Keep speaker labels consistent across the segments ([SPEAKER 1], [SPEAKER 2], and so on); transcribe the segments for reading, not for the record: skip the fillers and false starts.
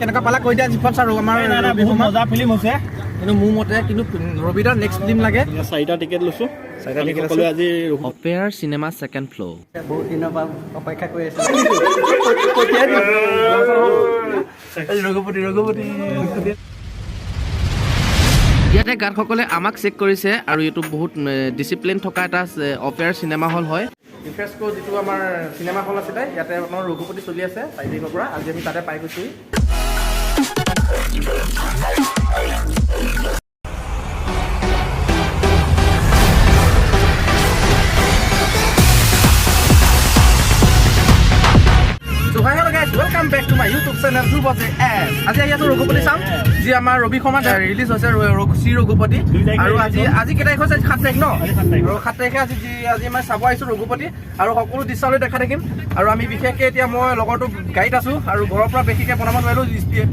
[SPEAKER 1] কেনেকুৱা পালা কৈ দিয়া যিখন চাৰ আমাৰ
[SPEAKER 2] নাই, বহুত মজা ফিল্ম হৈছে।
[SPEAKER 1] কিন্তু মোৰ মতে কিন্তু ৰবিদাৰ নেক্সট ফিল্ম লাগে।
[SPEAKER 2] চাৰিটা টিকেট লৈছো।
[SPEAKER 1] চাৰিটা
[SPEAKER 2] আমি
[SPEAKER 1] টিকেট আছে।
[SPEAKER 2] সকলোৱে আজি
[SPEAKER 3] অপেয়াৰ চিনেমা ছেকেণ্ড ফ্ল'ৰ।
[SPEAKER 4] বহুত দিনৰ পৰা অপেক্ষা কৰি আছিলোঁ।
[SPEAKER 1] ৰঘুপতি, ৰঘুপতি।
[SPEAKER 3] ইয়াতে গাৰ্ডসকলে আমাক চেক কৰিছে আৰু এইটো বহুত ডিচিপ্লিন থকা এটা অপেয়াৰ চিনেমা হল হয়।
[SPEAKER 1] ৰিফ্ৰেছকো যিটো আমাৰ চিনেমা হল আছিলে, ইয়াতে আপোনাৰ ৰঘুপতি চলি আছে 4 তাৰিখৰ পৰা। আজি আমি তাতে পাই গৈছোঁ। So hi, hello guys, welcome back to my YouTube channel Dhruv S. আজি আহি আছো ৰঘুপতি চাম, যি আমাৰ ৰবি শৰ্মা ৰিলিজ হৈছে শ্ৰী ৰঘুপতি।
[SPEAKER 2] 2 তাৰিখে
[SPEAKER 1] আৰু
[SPEAKER 2] release
[SPEAKER 1] আজি
[SPEAKER 2] হ'ল।
[SPEAKER 1] আজি কেই তাৰিখ হৈছে? আজি 7 তাৰিখ ন?
[SPEAKER 2] আজি 7 তাৰিখ।
[SPEAKER 1] আৰু 7 তাৰিখে আজি যি আজি মই চাব আহিছো ৰঘুপতি আৰু সকলো দৃশ্যালৈ দেখা থাকিম। আৰু আমি বিশেষকৈ এতিয়া মই লগৰটো গাড়ীত আছো আৰু ঘৰৰ পৰা বিশেষকৈ বনাব নোৱাৰিলো,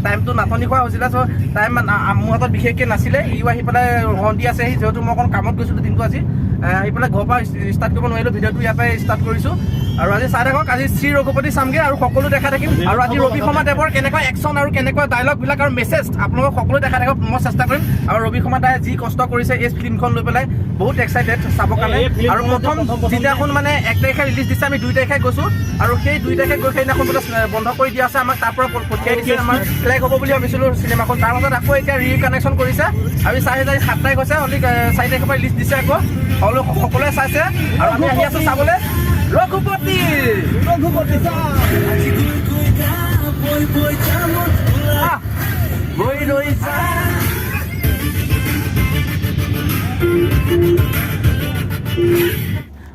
[SPEAKER 1] টাইমটো নাটনি খোৱা হৈছিলে। চ' টাইম মোৰ হাতত বিশেষকৈ নাছিলে। ইও আহি পেলাই হৰ্ণ দি আছে, যিহেতু মই অকণ কামত গৈছিলোঁ দিনটো। আজি আহি পেলাই ঘৰৰ পৰা ষ্টাৰ্ট কৰিব নোৱাৰিলো ভিডিঅ'টো, ইয়াৰ পৰাই ষ্টাৰ্ট কৰিছোঁ। আৰু আজি চাই থাকক, আজি শ্ৰী ৰঘুপতি চামগে আৰু সকলো দেখা থাকিম। আৰু আজি ৰবি শৰ্মা দেৱৰ কেনেকুৱা একশ্যন আৰু কেনেকুৱা ডায়লগ বিলাক আৰু মেছেজ আপোনালোকক সকলো দেখা থাকক, মই চেষ্টা কৰিম। আৰু ৰবি শৰ্মা দাই যি কষ্ট কৰিছে এই ফিল্মখন লৈ পেলাই, বহুত এক্সাইটেড চাবৰ কাৰণে।
[SPEAKER 2] এই ফিল্মখন
[SPEAKER 1] আৰু প্ৰথম
[SPEAKER 2] প্ৰথম প্ৰথম
[SPEAKER 1] যিদিনাখন মানে 1 তাৰিখে ৰিলিজ দিছে, আমি 2 তাৰিখে গৈছোঁ আৰু সেই 2 তাৰিখে গৈ সেইদিনাখন বোলে বন্ধ কৰি দিয়া আছে, আমাক তাৰ পৰা পঠিয়াই দিছে। আমাৰ ফ্লেগ হ'ব বুলি ভাবিছিলোঁ চিনেমাখন। তাৰ মাজত আকৌ এতিয়া ৰিকানেকশ্যন কৰিছে। আমি চাৰি তাৰিখ, 7 তাৰিখ হৈছে অলৰেডি, 4 তাৰিখৰ পৰা ৰিলিজ দিছে আকৌ। সকলোৱে চাইছে আৰু আমি আহি আছোঁ চাবলৈ ৰঘুপতি। ৰঘুপতি। আহ, বৈ ৰৈ যা।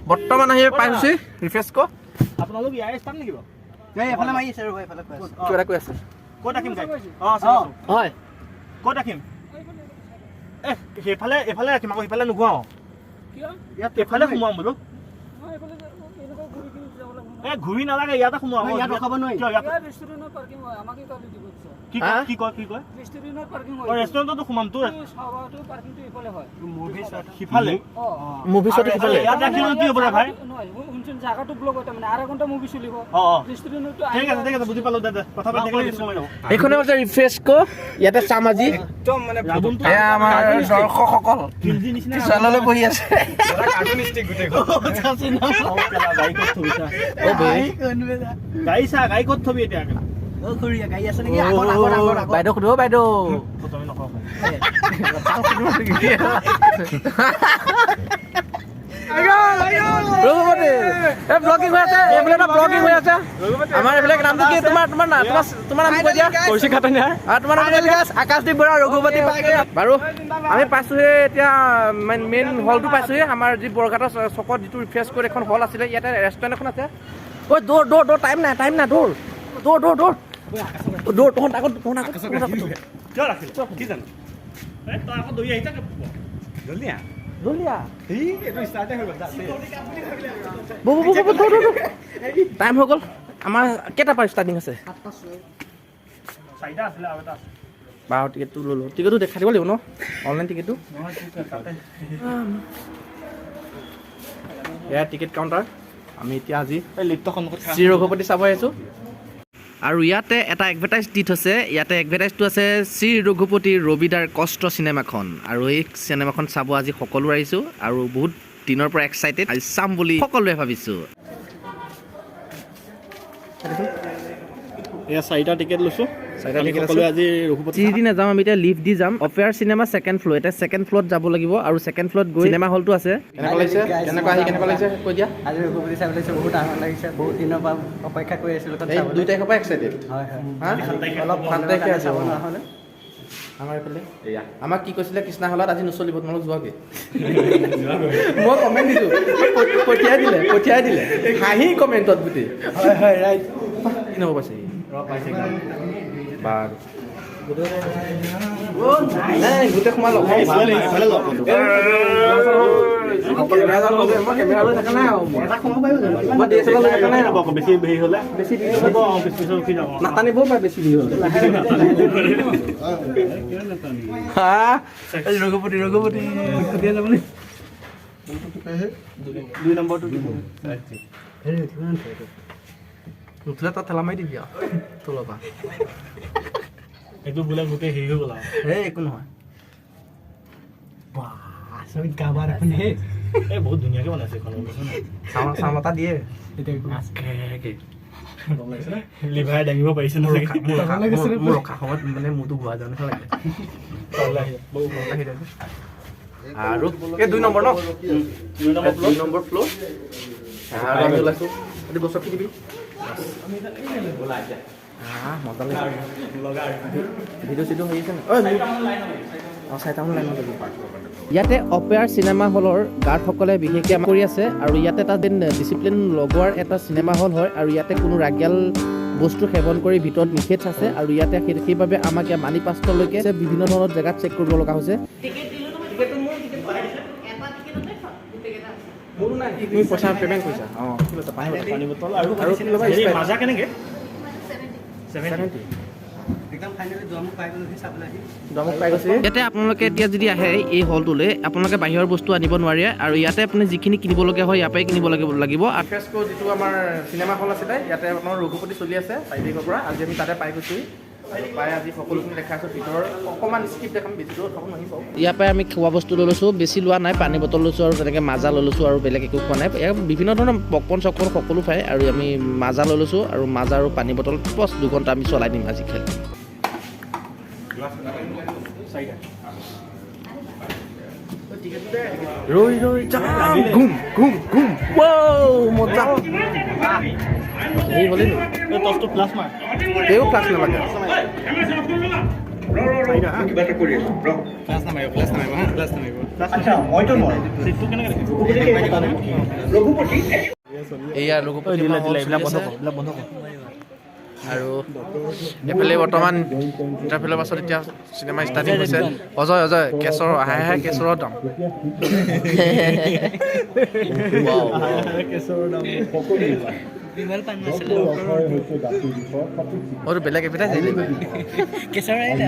[SPEAKER 1] বৰ্তমান আহি পাইছোঁ ৰিফ্ৰেছকো।
[SPEAKER 2] আপোনালোক ইয়াৰে ষ্টাফ নেকি বাৰু?
[SPEAKER 4] এই এফালে মাৰি আছে, ৰ'ব, এইফালে কৈ আছে।
[SPEAKER 1] কিবা এটা কৈ আছে।
[SPEAKER 2] ক'ত ৰাখিম গাড়ী? অঁ, আছে, আছে।
[SPEAKER 1] হয়।
[SPEAKER 2] ক'ত ৰাখিম? এ সেইফালে, এইফালে ৰাখিম আকৌ, সিফালে নুঘূৰাওঁ।
[SPEAKER 4] ইয়াত
[SPEAKER 2] এইফালে সোমোৱাম বোলো। এ ঘূৰি নালাগে, ইয়াতে সোমোৱাম।
[SPEAKER 4] নহয়, ইয়াত ৰখাব নোৱাৰি।
[SPEAKER 2] কিয় ইয়াত?
[SPEAKER 5] ৰেষ্টুৰেণ্টৰ পাৰ্কিং হয়, আমাকে গালি দিব দিছে।
[SPEAKER 2] কি
[SPEAKER 1] হা?
[SPEAKER 2] কয়, কি কয়, কি কয়?
[SPEAKER 5] ৰেষ্টুৰেণ্টৰ পাৰ্কিং হয়।
[SPEAKER 2] অ, ৰেষ্টুৰেণ্টতো সোমাম তো।
[SPEAKER 5] চাৱাটো পাৰ্কিংটো ইফালে হয়।
[SPEAKER 4] মুভি চোৱাটো।
[SPEAKER 2] সিফালে।
[SPEAKER 5] অ।
[SPEAKER 1] মুভি চোৱাটো সিফালে।
[SPEAKER 2] ইয়াত ৰাখিলে কি হ'ব ৰে ভাই?
[SPEAKER 5] নহয়, শুনচোন, জাগাটো ব্লক হয়, তাৰমানে আঢ়ৈ ঘণ্টা মুভি চলিব।
[SPEAKER 2] অ অ
[SPEAKER 5] ৰেষ্টুৰেণ্টতো।
[SPEAKER 2] ঠিক আছে, ঠিক আছে, বুজি পালো। দে দে, কথা পাতি থাকিলে বেছি সময় যাব।
[SPEAKER 1] এইখনে হৈছে ৰিফ্ৰেছকো, ইয়াতে চাম আজি।
[SPEAKER 2] ৰাবণটো
[SPEAKER 1] এয়া আমাৰ দৰ্শকসকল
[SPEAKER 2] ফিল্ডি নিচিনা।
[SPEAKER 1] পিছফাললৈ বহি আছে।
[SPEAKER 2] অ, কেলা, গাড়ী ক'ত থবি চা?
[SPEAKER 1] অ বৈ।
[SPEAKER 2] গাড়ী চা, গাড়ী ক'ত থবি এতিয়া?
[SPEAKER 4] অ খুৰী, গাড়ী আছে নেকি? আগত, আগত, আগত, আগত।
[SPEAKER 1] বাইদেউ সুধিব, বাইদেউ।
[SPEAKER 2] তুমি নকওঁ।
[SPEAKER 1] ৰঘুপতি, এই ব্লগিং হৈ আছে এইফালে, এটা ব্লগিং হৈ আছে আমাৰ এইবিলাক। নামটো কি তোমাৰ? তোমাৰ না তোমাৰ তোমাৰ নাম কৈ দিয়া।
[SPEAKER 2] কৌশিক খাটনিয়াৰ।
[SPEAKER 1] আৰু তোমাৰ নাম কৈ দিয়া।
[SPEAKER 4] আকাশদ্বীপ বৰা, ৰঘুপতি পাই।
[SPEAKER 1] বাৰু, আমি পাইছোঁহে এতিয়া মেইন হলটো পাইছোঁহি। আমাৰ যি বৰঘাটৰ চকত যিটো ৰিফ্ৰেছ কৰি এখন হল আছিলে, ইয়াতে ৰেষ্টুৰেণ্ট এখন আছে। ঐ দৌৰ, দৌৰ, দৌৰ, টাইম নাই, টাইম নাই, দৌৰ, দৌৰ, দৌৰ, দৌৰ, দৌৰ। তহঁত আগত, তহঁত আগত, তহঁত আগত।
[SPEAKER 2] কিয় ৰাখিলে কি জানো? এই তই আকৌ দৌৰি আহিছা। জলদি আহ।
[SPEAKER 1] জলদি আহ। বৌ, বৌ, বৌ, বৌ, দৌৰ, দৌৰ, দৌৰ। টাইম হৈ গ'ল আমাৰ। কেইটাৰ পৰা ষ্টাৰ্টিং আছে?
[SPEAKER 2] চাৰিটা আছিলে, আৰু এটা আছে।
[SPEAKER 1] বাৰু, টিকেটটো ল'লোঁ। টিকেটটো দেখাই দিব লাগিব ন, অনলাইন টিকেটটো?
[SPEAKER 2] নহয়, তাতে।
[SPEAKER 1] এয়া টিকেট কাউণ্টাৰ। আমি এতিয়া আজি
[SPEAKER 2] এই লিফ্টৰ সন্মুখত।
[SPEAKER 1] শ্ৰী ৰঘুপতি চাব আহিছোঁ।
[SPEAKER 3] আৰু ইয়াতে এটা এডভাৰটাইজ দি থৈছে। ইয়াতে এডভাৰটাইজটো আছে শ্ৰী ৰঘুপতি ৰবিদাৰ কষ্ট চিনেমাখন। আৰু এই চিনেমাখন চাব আজি সকলো আহিছোঁ আৰু বহুত দিনৰ পৰা এক্সাইটেড, আজি চাম বুলি সকলোৱে ভাবিছোঁ।
[SPEAKER 2] এয়া চাৰিটা টিকেট লৈছো।
[SPEAKER 1] চাৰিটা
[SPEAKER 2] আমি
[SPEAKER 1] টিকেট আছে।
[SPEAKER 2] সকলোৱে আজি ৰঘুপতি
[SPEAKER 3] যি দিনা যাম, আমি এতিয়া লিফ্ট দি যাম। অপেয়াৰ চিনেমা ছেকেণ্ড ফ্ল'ৰ, এতিয়া ছেকেণ্ড ফ্ল'ৰত যাব লাগিব আৰু ছেকেণ্ড ফ্ল'ৰত গৈ চিনেমা হলটো আছে।
[SPEAKER 1] কেনেকুৱা লাগিছে? কেনেকুৱা আহি কেনেকুৱা লাগিছে কৈ দিয়া।
[SPEAKER 4] আজি ৰঘুপতি চাব লাগিছে, বহুত আনন্দ লাগিছে। বহুত দিনৰ পৰা অপেক্ষা কৰি আছিলোঁ এখন
[SPEAKER 1] এই
[SPEAKER 4] চাবলৈ।
[SPEAKER 1] 2 তাৰিখৰ পৰা এক্সাইটেড।
[SPEAKER 4] হয় হয়
[SPEAKER 1] হা?
[SPEAKER 4] অলপ
[SPEAKER 1] 7 তাৰিখে আছে।
[SPEAKER 4] চাব নহ'লে।
[SPEAKER 1] আমাৰ এইফালে আমাক কি কৈছিলে? কৃষ্ণা হলত আজি নচলিব, তোমালোক যোৱাগে। মই কমেণ্ট দিছোঁ, পঠিয়াই দিলে, পঠিয়াই দিলে হাঁহি কমেণ্টত গোটেই।
[SPEAKER 4] হয় হয় ৰাইট।
[SPEAKER 1] কি নহ'ব পাইছে? বাৰু, নাই, গোটেই সোমাল। মই কেমেৰা লৈ থকা নাই আৰু মই DSLR লৈ থকা নাই আৰু।
[SPEAKER 2] বেছি হেৰি হ'লে
[SPEAKER 1] বেছি ভিৰ
[SPEAKER 2] হ'ব, অ, পিছ পিছত উঠি যাব।
[SPEAKER 1] নাটানিবও পাৰে বেছি ভিৰ হ'লে। হা, এই ৰঘুপতি, ৰঘুপতি।
[SPEAKER 2] 2 নম্বৰটো।
[SPEAKER 1] নুঠিলে তাত ঠেলা মাৰি দিবি আৰু তলৰ পৰা।
[SPEAKER 2] এইটো বোলে গোটেই হেৰি হৈ গ'ল আৰু।
[SPEAKER 1] এই একো নহয়।
[SPEAKER 2] এই বহুত ধুনীয়াকৈ বনাইছে এইখন, গম পাইছ নাই?
[SPEAKER 1] চাউণ্ড এটা দিয়ে।
[SPEAKER 2] গম লাগিছে নে? লিভাৰ দাঙিব পাৰিছে নে চাগে?
[SPEAKER 1] মোৰ ৰখা সময়ত মানে মোৰতো গোৱা যোৱা নিচিনা লাগে।
[SPEAKER 2] তললৈ আহি যা।
[SPEAKER 1] বহু আহি যায়। আৰু এই 2 নম্বৰ ন?
[SPEAKER 2] 2 নম্বৰ
[SPEAKER 1] 2 নম্বৰ ফ্ল'ৰ। আৰু আমি ওলাইছোঁ। এইটো গছত কি দিবি? মজা লাগিছে। ভিডিঅ' চিডিঅ' হৈ আছে নাই? ঐ, অঁ, 4টামান লাইন লাগিব।
[SPEAKER 3] ইয়াতে অপেয়াৰ চিনেমা হলৰ গাৰ্ডসকলে বিশেষকৈ কৰি আছে আৰু ইয়াতে এটা ডিচিপ্লিন লগোৱাৰ এটা চিনেমা হল হয় আৰু ইয়াতে কোনো ৰাগিয়াল বস্তু সেৱন কৰি ভিতৰত নিষেধ আছে আৰু ইয়াতে সেইবাবে আমাক ইয়াত মানি পাষ্টলৈকে বিভিন্ন ধৰণৰ জেগাত চেক কৰিব লগা হৈছে।
[SPEAKER 1] তুমি পইচা পে'মেণ্ট কৰিছা? অঁ, কি লৈছা? পানী বটল।
[SPEAKER 2] পানী বটল আৰু
[SPEAKER 1] আৰু কি ল'বা?
[SPEAKER 2] হেৰি,
[SPEAKER 1] স্প্ৰাইট।
[SPEAKER 2] মাজা কেনেকে?
[SPEAKER 1] 70।
[SPEAKER 4] একদম ফাইনেলি দুৱাৰমুখ পাই গ'লোহি চাবলৈ আহি।
[SPEAKER 1] দুৱাৰমুখ পাই গৈছে।
[SPEAKER 3] ইয়াতে আপোনালোকে এতিয়া যদি আহে এই হলটোলৈ, আপোনালোকে বাহিৰৰ বস্তু আনিব নোৱাৰে আৰু ইয়াতে আপুনি যিখিনি কিনিবলগীয়া হয় ইয়াৰ পৰাই কিনিব লাগিব।
[SPEAKER 1] ফ্ৰেছকো যিটো আমাৰ চিনেমা হল আছিলে, ইয়াতে আপোনাৰ ৰঘুপতি চলি আছে 4 তাৰিখৰ পৰা। আজি আমি তাতে পাই গৈছোঁহি আৰু পাই আজি সকলোখিনি দেখাই আছোঁ। ভিতৰৰ অকণমান স্কিপ দেখাম, বেছি দূৰ খাব নাহিব।
[SPEAKER 3] ইয়াৰ পৰাই আমি খোৱা বস্তু লৈ লৈছোঁ, বেছি লোৱা নাই, পানী বটল লৈছোঁ আৰু তেনেকৈ মাজা লৈ লৈছোঁ আৰু বেলেগ একো খোৱা নাই। ইয়াত বিভিন্ন ধৰণৰ পপকৰ্ণ চপকৰ্ণ সকলো পায় আৰু আমি মাজা লৈ লৈছোঁ আৰু মাজা আৰু পানী বটল বছ 2 ঘণ্টা আমি চলাই দিম আজি খেল।
[SPEAKER 1] ৰৈ ৰৈ যাম, ঘুম ঘুম ঘুম, ৱাও মজা।
[SPEAKER 3] হেৰি হ'লেই নি?
[SPEAKER 2] এই টচটো প্লাছ মাৰ।
[SPEAKER 1] তেওঁ ক্লাছ নালাগে।
[SPEAKER 2] চিটটো কেনেকে দেখিব?
[SPEAKER 3] এয়া ৰঘুপতি হল চলি আছে। আৰু এইফালে বৰ্তমান ইণ্টাৰভেলৰ পাছত এতিয়া চিনেমা ষ্টাৰ্টিং হৈছে। অজয়, অজয়, কেছৰ আহে আহে কেছৰৰ দাম। মইতো বেলেগ এডভাৰটাইজ আহিলে। কেছৰ আহিলে।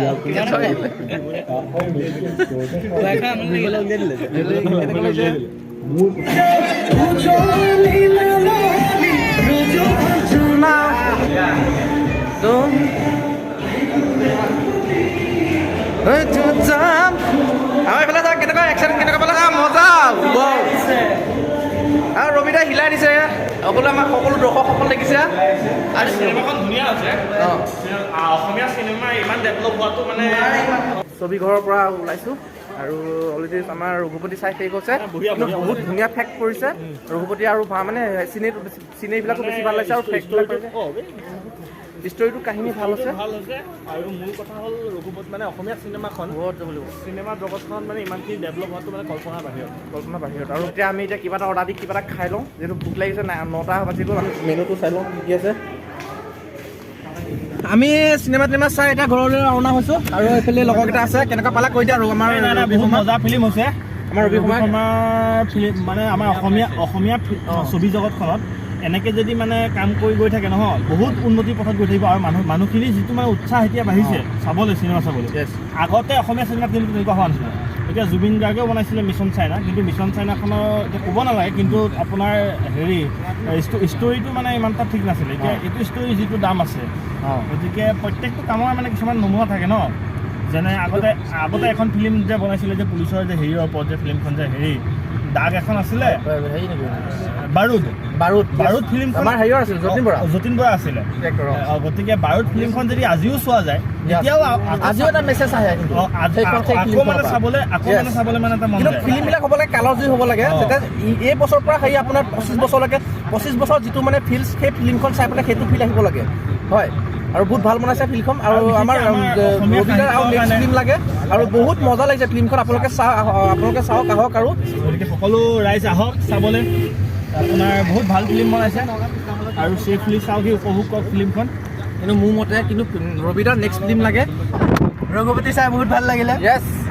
[SPEAKER 1] আমাৰ এইফালে চাওক কেনেকুৱা একশ্যন, কেনেকুৱা পালে? মজা। আৰু ৰবিদা হিলাই দিছে সকলো, আমাৰ সকলো দৰ্শকসকল দেখিছে।
[SPEAKER 2] আৰু চিনেমাখন ধুনীয়া হৈছে। অসমীয়া চিনেমা ইমান ডেভেলপ হোৱাটো মানে
[SPEAKER 1] ছবি ঘৰৰ পৰা ওলাইছোঁ আৰু অলৰেডি আমাৰ ৰঘুপতি চাই শেষ হৈছে।
[SPEAKER 2] বঢ়িয়া,
[SPEAKER 1] কিন্তু
[SPEAKER 2] বঢ়িয়া,
[SPEAKER 1] বহুত ধুনীয়া ফেক্ট কৰিছে ৰঘুপতি আৰু মানে চিনেৰীবিলাকো বেছি ভাল লাগিছে আৰু ফেক্টবিলাক ষ্টৰিটো কাহিনী ভাল হৈছে।
[SPEAKER 2] ভাল হৈছে। আৰু মূল কথা হ'ল ৰঘুপতি মানে অসমীয়া চিনেমাখন
[SPEAKER 1] বহুত যাব লাগিব।
[SPEAKER 2] চিনেমা জগতখন মানে ইমানখিনি ডেভেলপ হোৱাটো মানে কল্পনাৰ বাহিৰত।
[SPEAKER 1] কল্পনা বাহিৰত। আৰু এতিয়া আমি এতিয়া কিবা এটা অৰ্ডাৰ দি কিবা এটা খাই লওঁ, যিহেতু ভোক লাগিছে। নাই, 9টা বাজি গ'ল। আমি মেনুটো চাই লওঁ কি কি আছে। আমি চিনেমা তিনেমা চাই এতিয়া ঘৰলৈ ৰাওনা হৈছোঁ আৰু এইফালে লগৰকেইটা আছে। কেনেকুৱা পালা কৈ দিয়া। আৰু আমাৰ
[SPEAKER 2] নাই, নাই, বহুত মজা ফিল্ম হৈছে।
[SPEAKER 1] আমাৰ ৰবি শৰ্মা
[SPEAKER 2] শৰ্মাৰ ফিল্ম মানে আমাৰ অসমীয়া অসমীয়া ছবি জগতখনত এনেকে যদি মানে কাম কৰি গৈ থাকে নহয়, বহুত উন্নতিৰ পথত গৈ থাকিব। আৰু মানুহখিনি যিটো মানে উৎসাহ এতিয়া বাঢ়িছে চাবলৈ, চিনেমা চাবলৈ। আগতে অসমীয়া চিনেমাত কিন্তু তেনেকুৱা হোৱা নাছিলে। এতিয়া জুবিন গাৰ্গেও বনাইছিলে মিছন চাইনা, কিন্তু মিছন চাইনাখনৰ এতিয়া ক'ব নালাগে, কিন্তু আপোনাৰ হেৰি ষ্টৰিটো মানে ইমান এটা ঠিক নাছিলে। এতিয়া এইটো ষ্টৰি যিটো দাম আছে, গতিকে প্ৰত্যেকটো কামৰ মানে কিছুমান নমুনা থাকে ন। যেনে আগতে এখন ফিল্ম যে বনাইছিলে যে পুলিচৰ যে হেৰিৰ ওপৰত যে ফিল্মখন যে হেৰি দাগ এখন আছিলে, বাৰুদ,
[SPEAKER 1] বাৰুদ,
[SPEAKER 2] বাৰুদ ফিল্মখন
[SPEAKER 1] আমাৰ হেৰিয়ৰ আছিল, যতীন বৰা।
[SPEAKER 2] যতীন বৰা আছিলে। গতিকে বাৰুদ ফিল্মখন যদি আজিও চোৱা যায়, তেতিয়াও
[SPEAKER 1] আজিও এটা মেছেজ আহে কিন্তু।
[SPEAKER 2] আকৌ মানে চাবলৈ, আকৌ মানে চাবলৈ মানে এটা মন
[SPEAKER 1] কিন্তু
[SPEAKER 2] যায়।
[SPEAKER 1] ফিল্মবিলাক হ'ব লাগে কালজয়ী হ'ব লাগে। তেতিয়া এই বছৰৰ পৰা সেই আপোনাৰ 25 বছৰলৈকে, 25 বছৰ যিটো মানে ফিল্ম, সেই ফিল্মখন চাই পেলাই সেইটো ফিল আহিব লাগে। হয়, আৰু বহুত ভাল বনাইছে ফিল্মখন। আৰু আমাৰ ৰবিদাৰ আৰু নেক্সট ফিল্ম লাগে আৰু বহুত মজা লাগিছে ফিল্মখন। আপোনালোকে আপোনালোকে চাওক, আহক। আৰু
[SPEAKER 2] গতিকে সকলো ৰাইজ আহক চাবলৈ, আপোনাৰ বহুত ভাল ফিল্ম বনাইছে আৰু ছেফলি চাওক, উপভোগ কৰক ফিল্মখন।
[SPEAKER 1] কিন্তু মোৰ মতে কিন্তু ৰবিদাৰ নেক্সট ফিল্ম লাগে।
[SPEAKER 4] ৰঘুপতি চাই বহুত ভাল লাগিলে।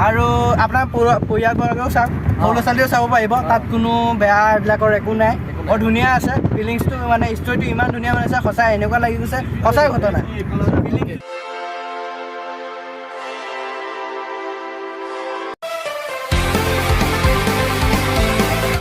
[SPEAKER 4] আৰু আপোনাৰ পৰিয়ালবৰ্গেও চাওক, সৰু ল'ৰা ছোৱালীও চাব পাৰিব, তাত কোনো বেয়া এইবিলাকৰ একো নাই, বৰ ধুনীয়া আছে ফিলিংছটো, মানে ষ্টৰিটো ইমান ধুনীয়া বনাইছে, সঁচাই এনেকুৱা লাগি গৈছে সঁচাই ঘটনা।